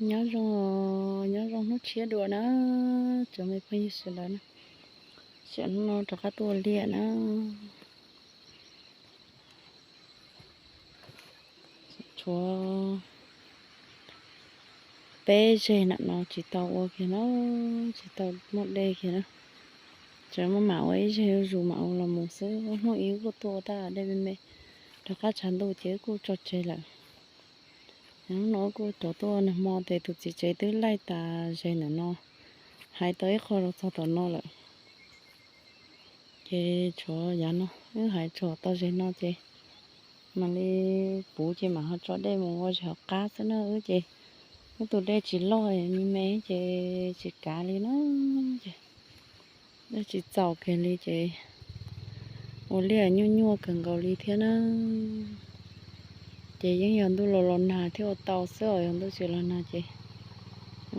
Nyob zoo, nyob zoo hnub tshiab dua na, tsoom me phooj ywg sawv daws na. Tam sim no rov qab tuaj ua liaj na. Tshuav peb zeg nram no tsis tau ua kiag na, tsis tau muaj dej kiag na. Tseem muaj mam ua ib zeg zuj zus mam ua los mus xwb, hnub ib kuj tuaj ua tag dej me me, rov qab tshav ntuj ces wb kuj tso tseg lawm. Hnub no wb kuj rov tuaj nag hmo ces tus txiv tsev twb laij tas zeg ntawm no, hais tau ib qho los txog tom no lawm. Ces tshuav yav no, wb hais tsuam tau zeg no ces mam li puv ces mam ho tso dej mus ua zeg hauv qab xwb na wb ces, wb tus dej tsis loj me me ces tsis kav li na. Ces dej tsis txaus kiag li ces ua liaj nyuaj nyuaj kawg nkaus li thiab na. Ces yeej yog ntuj los los nag thiaj ua tau xwb os, yog ntuj tsis los nag ces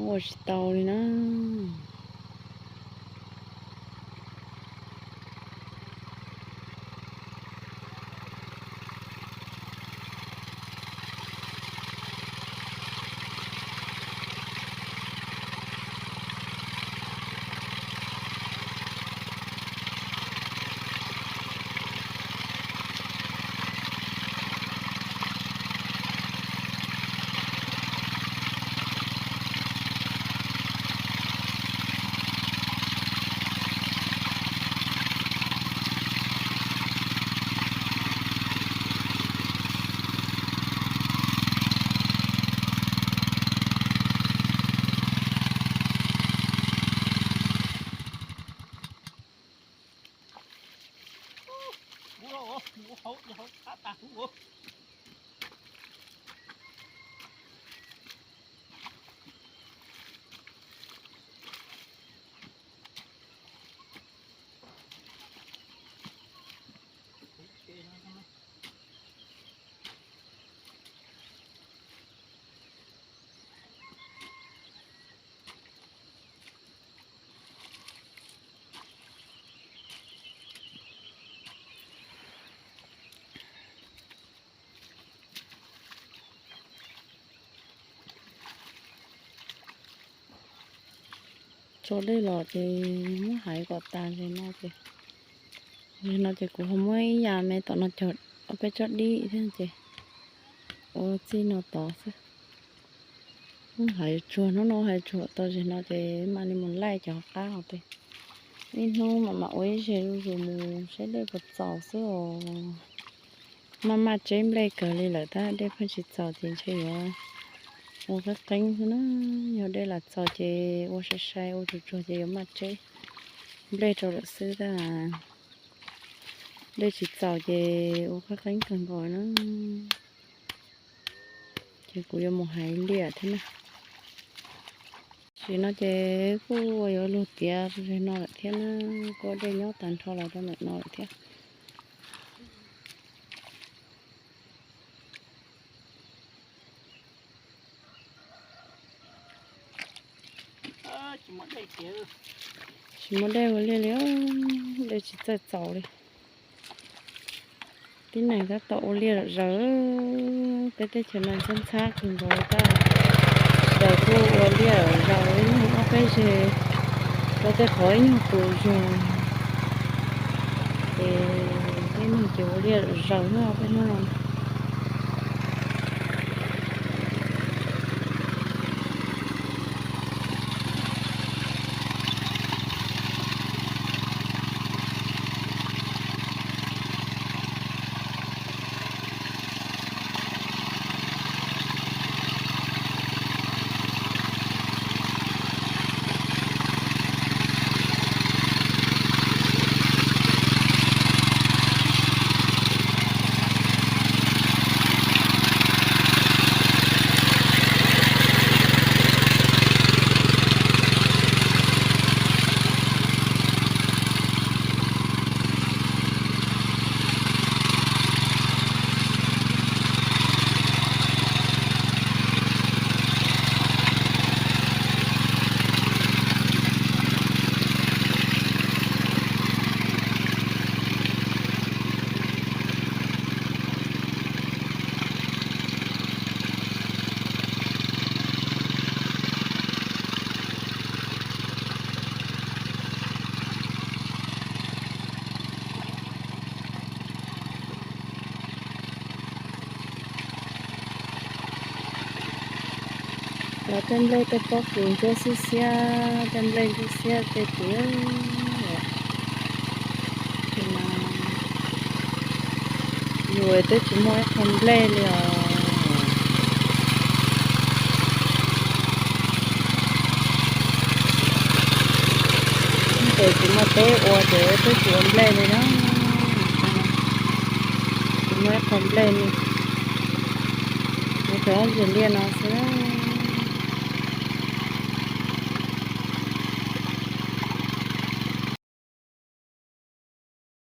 ua tsis tau li na. Tso dej los ces muab hais kom tas li no ces, li no ces kuv ho muab ib yam me tom no cog ob peb tsob dib thiab ces ua txij no tod xwb. Hais tsuag hnub no hais tsuag tau zeg no ces mam li mus laij cov hauv qab hauv pes. Ib hnub mam mam ua ib zeg zuj zus mus saib dej puas txaus xwb os. Maj maj tseb nplej kawg li lawm tab dej pheej tsis txaus ces ntshe yuav ua qeeb qeeb xwb na. Yog dej lam txaus ces ua sai sai ua tsuag tsuag ces yuav maj tseb nplej rau lawm xwb tab. Dej tsis txaus ces ua qeeb qeeb kawg nkaus na. Ces kuv yuav mus hais liaj thiab na. Tam sim no ces kuj yuav luag tiav rau zeg no lawm thiab na, kuj dej nyob tag nrho los rau ntawm no lawm thiab. Tsis muaj dej ua liaj li, dej tsis txawj txaus li. Tib neeg tab tom ua liaj lom zaws, peb teb chaws no ntxhab ntxhab kawg nkaus tab, sawv daws kuj ua liaj lom zaws ib nyuag ob peb zeg rau tej qhov ib nyuag tus zog. Ces peb neeg ces ua liaj lom zaws na peb hnub no. Tej nplej tej pob kws ntsuab xiab xiab, tej nplej ntsuab xiab tej kws. Yus twb tsis muaj ib qho nplej li os. Ces tsis muaj teb ua ces twb tsis ua nplej li na. Tsis muaj ib qho nplej li. Ua cov ntses liaj no xwb.